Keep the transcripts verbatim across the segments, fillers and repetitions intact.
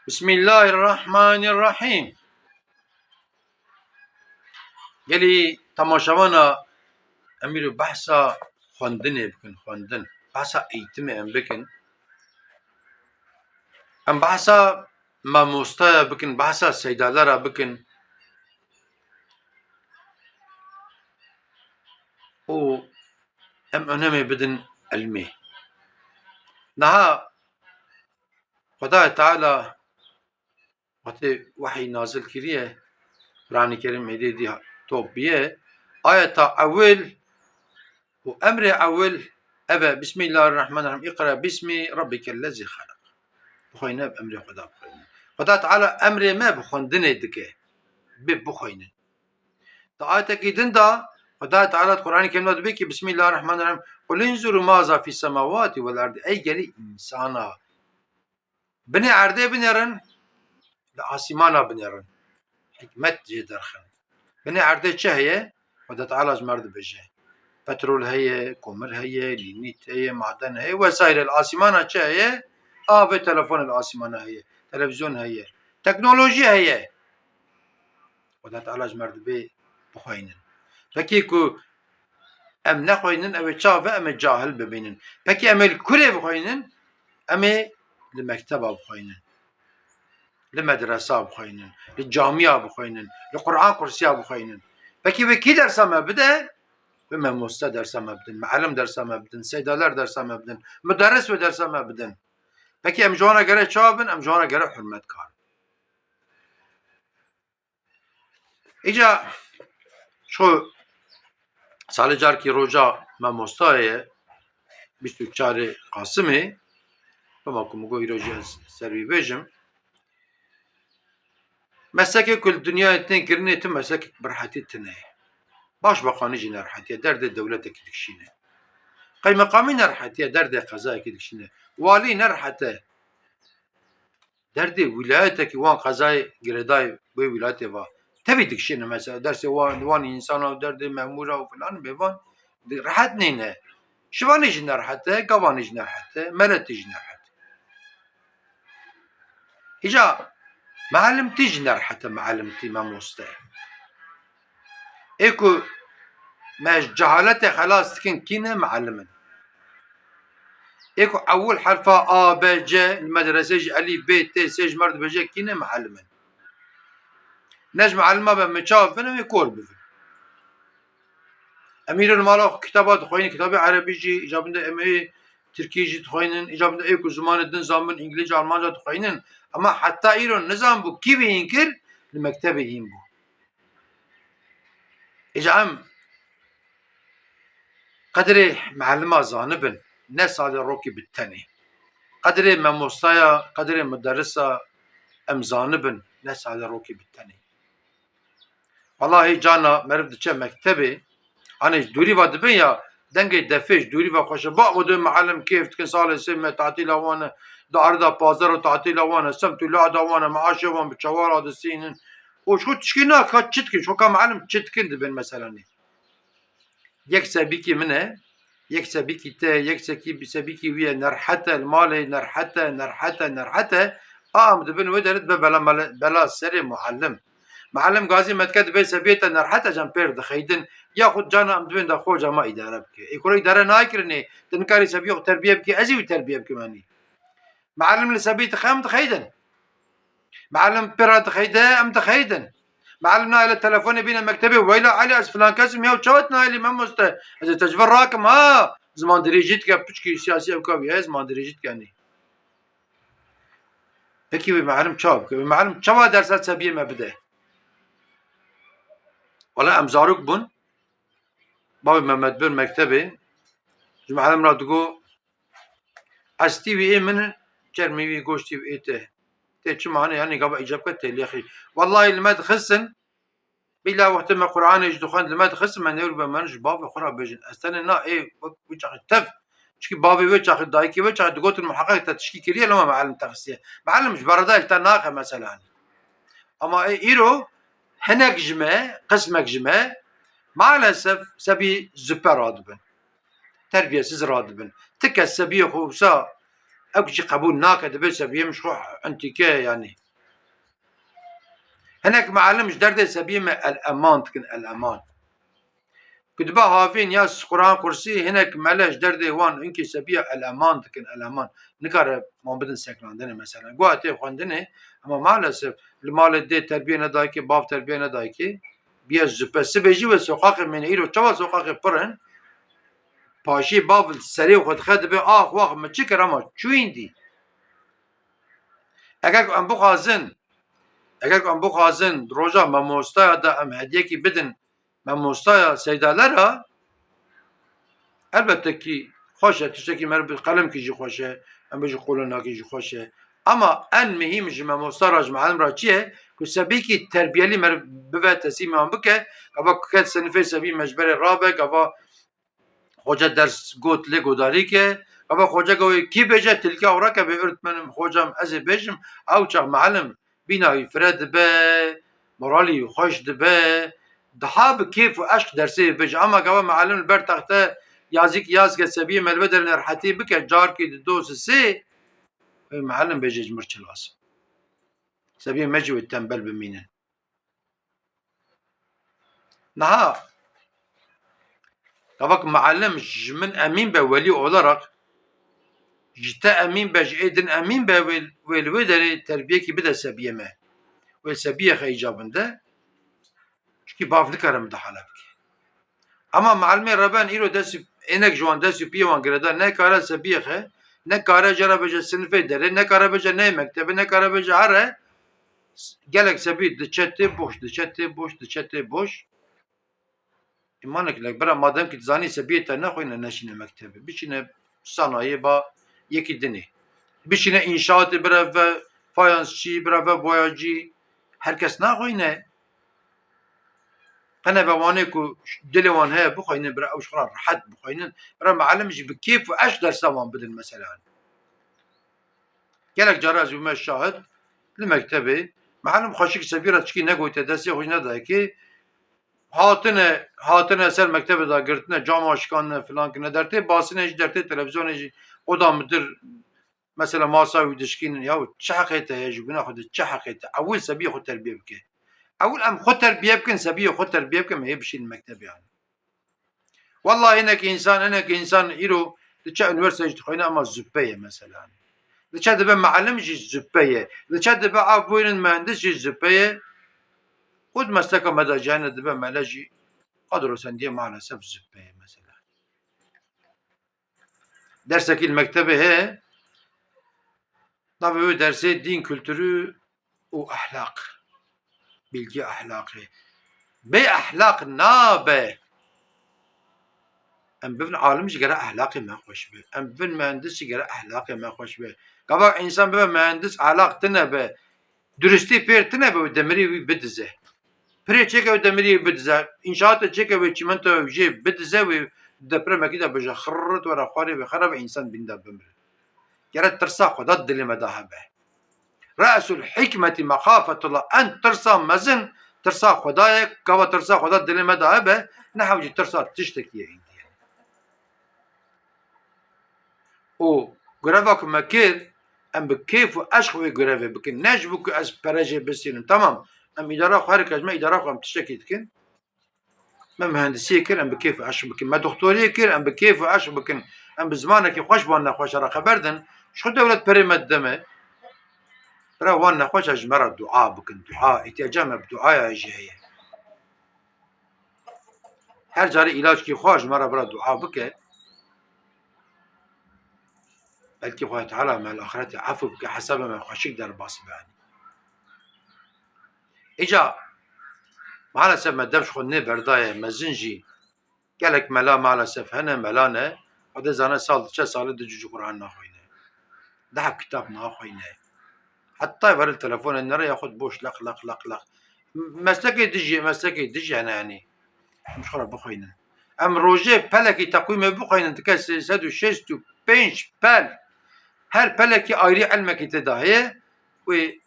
Bismillahirrahmanirrahîm. Gelî temaşevana em îro behsa xwendinê bikin, xwendin. Behsa eğitimê em bikin. Em behsa mamostaya bikin, behsa seydalera bikin. Û em önemê bidin ilmê. Niha Xwedayê Teala wextê wehî nazil kiriye, Qur'anê Kerîm êdî dî top biye, ayeta ewil û emrê ewil ev e, Bismillahirrahmanirrahîm, Îqra bismî rabbikellezî xeleq. Bixweyne, emrê Xweda bixweyne. Xweda Teala emrê me bi xwendinê dike, bê bixweynin. Di ayetekî din de Xweda Teala di Qur'anê Kerîm de dibê ki, Bismillahirrahmanirrahîm, Qul inzuru maza fî semawatî wel erdî. Ey gelî însana, binê erdê binêrin, li asîmana binêrin. Hikmet jê derxin. Binê erdê çi heye? Xweda Teala ji me re dibêje. Petrol heye, komir heye, lînît heye, maden heye, wesaîre. Li asîmana çi heye? A vê telefon li asîmana heye, televîzyon heye, teknolojî heye. Xweda Teala ji me re dibê bixweynin. Pekî ku em nexweynin, ew ê çav e em ê cahil bibînin. Pekî em ê li kurê bixweynin? Em ê li mekteba bixweynin, li medresa bixweynin, li camiya bixweynin, li Qur'an kursiya bixweynin. Pekî wê kî dersa me bide? Wê mamoste dersa me bidin, muallim dersa me bidin, seydaler dersa me bidin, muderris wê dersa me bidin. Pekî em ji wan re gere çawa bin? Em ji wan re gere hurmet karin. Îca ço salê carkî roja mamostayê ye, bîst û çarê Qasimê, dema ku min got îro jî ez ser wî bêjim. Meslekê ku li dinyayê tên kirinê, tu meslekek bi rehetî tune ye. Başbakanî jî nerehet e, derdê dewletekî dikişîne. Qeymeqamî nerehet e, derdê qezayekî dikişîne. Walî nerehet e. Derdê wîlayetekî wan qezayê girêdayî wê wîlayetê va tevî dikişîne mesela. Dersê wan, wan însana û derdê memûra û filan bê van di-, rehet nîne. Şivanê jî nerehet e, gavanê jî nerehet e, meletê jî nerehet e. Îca mealimtî jî nerehet e, mealimtî, mamoste. Ê ku me ji cehaletê xelas dikin kî ne? Mealim in. Ê ku ewil herfa A, B, C li medresê jî elîf, bê, tê, sê ji me re dibêje kî ne? Mealim in. Ne ji mealima be me çav bin, em ê kor bibin. Em îro li mala xwe kitaba dixweynin, kitabê erebî jî, îcabinde em ê tirkî jî dixweynin, îcabinde ê ku zimanê din zanbin, îngilîzce, almanca dixweynin. Ema heta îro nizanbû kî vê hîn kir, li mektebê hîn bû. Îca em qedrê mealima zanibin, ne salê rokî bi tenê. Qedrê memostaya, qedrê muderrisa em zanibin, ne salê rokî bi tenê. Wellahî cana meriv diçe mektebê, hanê ji dûrî ve dibin ya, dengê defê ji dûrî ve xweş e. Ba, o dê mealim kêf dikin, salê sê me tatîla wan e, di arda pazdeh ro tatîla wan e, semt û lada wan e, meaşê wan bi çawa radisînin. Û ji xwe tişkî nake, çi dikin, ji xwe ka mealim çi dikin dibin meselanê. Yek sebîkî min e, yek sebîkî te, yek sekî-, sebîkî wî ye, nerhet e, li malê nerhet e, nerhet e, nerhet e. A em dibin wê derê dibe bela mele-, bela serê muallim. Muallim gazî me dike dibê sebiyê te nerhet e, can pêr dixeydin. Yaxud cana em dibên de xwe cama îdare bike. Ê kuro îdare nayê kirinê, tu nikarî sebiyê xwe terbiye bikî, ez ê wî terbiye bikim enî. Muallim li sebiyê dixem dixeydin. Mealim pê re dixeyde, em dixeydin. Mealim nayê li telefonê bîne mektebê, weyla Elî, ez filan kes im, ya çawa tu nayê lî, mamoste? Ez ê te ji vir rakim, ha? Zimandirêjî dike, piçkî siyasî ew ka wî heye, zimandirêjî dike nî. Pekî wê mealim çawa bike? Wê mealim çawa dersa sebiyê me bide? Wela em zarok bûn. Bavê me me dibir mektebê. Ji mealim re digo, estî wî ê min in, çermê wî, goştî wî ê te. Tê çima hane, yanî gava îcab ke tê lêxî. Wellahî li me dixistin, bîla wextê me Qur'anê jî dixwend, li me dixistin, me nêr be, me ji bavê xwe re bêjin. Ez tenê na ê wek wî çaxî tev, çikî bavê wê çaxî, dayikê wê çaxî digotin muheqeq te tişkî kiriye, lema mealim te xistiye. Mealim ji bereda te naxe mesela. Ama ê îro hinek ji me, qismek ji me, maalesef sebî züppe radibin. Terbiyesiz radibin. Ti kes sebiyê xwe wisa Ew jî qebûl nake, dibe sebiyê min ji xwe entîke ye, yanî. Hinek mealim ji derdê sebiyê me el-eman dikin, el-eman. Ku dibe havîn ya Quran Kursî, hinek mele ji derdê wan hinkî sebiya el-eman dikin, el-eman. Nikare wan bidin seklandinê mesela. Guha tê xwendinê, ama maalesef li malê dê terbiye ne dayikê, bav terbiye ne dayikê, biye züpe. Sibê jî wê soqaqê mîne, îro çawa soqaqê pir in? Paşî bav serê xwe dixe dibe, ax wax, min çi kir ama çûyîn dî. Eger ku em bixwazin, eger ku em bixwazin roja memostaya de em hediyekî bidin, memostaya Seydale re, elbette kî xweş e, tiştekî meriv bi qelemkî jî xweş e, em bêjin qolonakî jî xweş e. Ama en mihîm ji memosta re, ji mealim re çi ye? Ku sebîkî terbiyelî meriv bive, teslîmê wan bike, gava ku ket sinifê sebî mecberê rabe, gava xoce ders got lê godarî ke, gava xoce gavê kî bêje tilka û reke bê öğretmenim, hocam ez ê bêjim, ew çax mealim bîna wî fire dibe, moralî wî xweş dibe, daha bi kêf û eşq dersê wî bêje. Ama gava mealim li ber texte yazîk yaz ke sebiyê me li vê derê nerhetî bike, carkê di do sisê, wê mealim bêje ji mir çi lazim. Sebiyê me jî wê tembel bimînin. Niha gava ku mealim ji min emîn be welî olarak, ji te emîn be, ji ê din emîn be, wê, wê li wê derê terbiyekî bide sebiyê me. Wê sebiyê xwe îcabin de. Çikî bav nikare midahale bike. Ama mealimê reben îro dest û, ênek ji wan dest û piyê wan gireda, nekare sebiyê xe, nekare jê re bêje sinifê derê, nekare bêje neyê mektebê, nekare bêje here, gelek sebî diçe tê boş, diçe tê boş, diçe tê boş. Îmanek lek, bira, madem ki dizanî sebiyê te nexwîne, neşîne mektebê. Bişîne sanayê ba yekî dinê. Bişîne înşaatê, bira ve fayansçî, bira ve boyacî. Her kes naxwîne. Qene be wanê ku dilê wan heye bixwînin, bira ew ji xwe re rehet bixwînin. Bira mealim jî bi kêf û eşq dersa wan bidin mesela. Gelek cara ez bûme şahid, li mektebê, mealim xweşik sebî re çikî negote, destê xwe jî nedayekê, hatine, hatine ser mektebê de girtine, cama şikandine, filan kirine, dertê basine jî, dertê televîzyonê jî, oda midir, mesela masa wî dişkînin, ya çi heqê te ye ji guna xwe de, çi heqê te? Ewil sebiyê xwe terbiye bike. Ewil em xwe terbiye bikin, sebiyê xwe terbiye bikin, em hê bişînin mektebê yani. Wallahî hinek însan, hinek însan îro diçe unîversîte jî dixwîne ama züppe ye mesela. Diçe dibe mealim jî züppe ye. Diçe dibe av bûyînin mühendis jî züppe ye. Û di mesleka me de jî hene dibe mele jî qadro sendiye maalesef züppe ye mesela. Dersekî li mektebê heye, navê wê dersê dîn, kulturî û ehlaq. Bilgi ehlaqê. Bê ehlaq nabe. Em bibin alim jî gere ehlaqê me xweş be. Em bibin mühendis jî gere ehlaqê me xweş be. Gava însan bibe mühendis, ehlaq tine be, duristî pêr tine be, wê demirî wî bidize. Pirê çêke wê demirî wî bidize. Înşaatê çêke wê çîmento jê bidize, wê depremekî de bije xirrit were xwarê wê xera ve însan bîn de bimire. Gere tirsa Xweda dilê me de hebe. Re'sul hikmeti mexafetullah. En tirsa mezin tirsa Xweda ye. Gava tirsa Xweda dilê me de hebe, ne hewcî tirsa tiştekî ye îndî. Û greva ku me kir, em bi kêf û eşq wê grevê bikin. Ne ji bo ku ez pere jê bistînim. Tamam, em îdara xwe, her kes me îdara xwe, em tiştekî dikin. Me mühendisiyê kir, em bi kêf û eşq bikin. Me doktoriyê kir, em bi kêf û eşq bikin. Em bi zimanekî xweş bi wan nexweşa re xeber din. Ji xwe dewlet perê me dide me. Bira wan nexweşa ji me re dua bikin. Dua, îhtiyaca me bi duaya jî heye. Her carê îlaçkî xwe ji me re bira dua bike. Belkî Xwedê Teala me li axretê efû bike, hesabê me xweşik derbas be. Îca maalesef me dev ji xwe nê berdaye, mezin jî gelek mela maalesef hene, mela ne. Xwedê zane sal diçe salê du cî Quran naxwîne. Daha kitap naxwîne. Heta verê telefonê nere ya xwe boş leq, leq, leq, leq. Meslekê dijî, meslekê dijî hene yanî. Em ji xwe re bixwînin. Em rojê pelekî teqwîmê bixwînin, dike sê sed û şêst û pênc pel. Her pelekî ayrî ilmekî tê de heye. Wê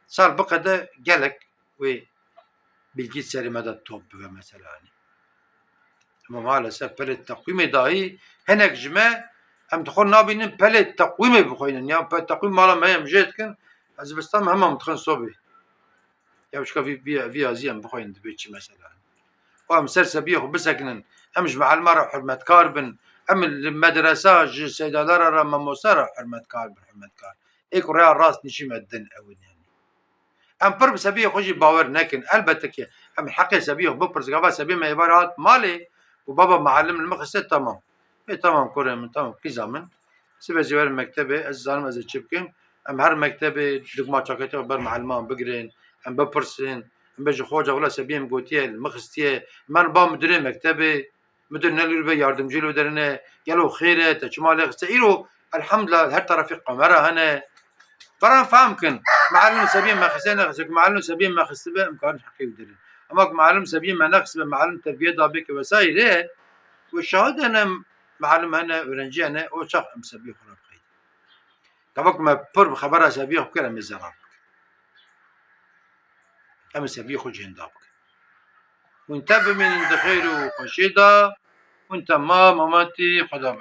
sal biqede gelek wê bilgî serê me de top bibe mesela. Ama maalesef pelê teqwîmê dahî hinek ji me Em dixwe nabînin pelê teqwîmê bixwînin. Ya pe-, teqwîm mala me em jê dikin, ez vista me hema em dixin sobê. Ya wişka vî, vî, vî yazî em bixwînin dibê çi mesela. Û em ser sebiyê xwe bisekinin. Em ji mealima re hurmetkar bin. Em li medresa ji seydalara re, mamosta re hurmetkar bin, hurmetkar. Ê ku rêya rast nîşî me din ew in yani. Em pir bi sebiyê xwe jî bawer nekin. Elbette ki em heqê sebiyê xwe bipirsin. Gava sebiyê me êvar hat malê û baba mealim li min xiste, tamam. Ê, tamam kurê min, tamam qîza min. Sibe jî werin mektebê, ez zanim ez ê çi bikim. Em her mektebê dikma çaketê xwe ber mealiman bigirên, em bipirsin. Em bê ji xwe, hoca wila sebiyê min gotiye, li min xistiye. Min ba mudirê mektebê, mudir ne li wî be yardimcî li wî derine, gelo xêr e, te çima lê xiste? Îro elhamdulillah her terefî kamera hene. Beran fehm kin. Mealim sebiyê me xiste nexiste. Ku mealim sebiyê me xistibe, em karin heqê wî derin. Ama ku mealim sebiyê me nexisibe, mealim terbiye dabê ki vesaire, û şahid hene, mealim hene, öğrenci hene, o çax em sebiyê xwe re bixeyde. Gava ku me pir bi xebera sebiyê xwe bikir, em ê zerar bikin. Em ê sebiyê xwe jênda bikin. Hûn te bimînin di xêr û xweşiyê de, hûn temam, amatî Xweda bin.